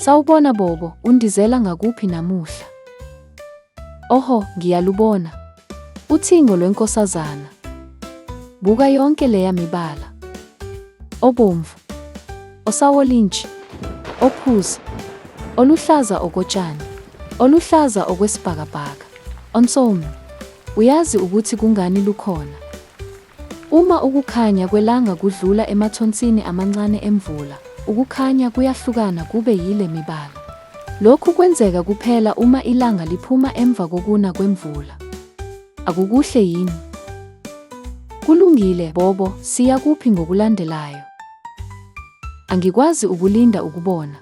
Sawubona Bobo, undizela ngakuphi namuhla? Oho, ngiyalubona. Uthingo lwenkosazana. Buka yonke leya mibala. Obomvu, osawolintshi, ophuzi, oluhlaza okotshani, oluhlaza okwesibhakabhaka, onsomi. Uyazi ukuthi kungani lukhona? Uma ukukhanya kwelanga kudlula emathonsini amancane emvula, ukukhanya kuyahlukana kube yile mibala. Lokhu kwenzeka kuphela uma ilanga liphuma emva kokuna kwemvula. Akukuhle yini? Kulungile, Bobo, siya kuphi ngokulandelayo? Angikwazi ukulinda ukubona.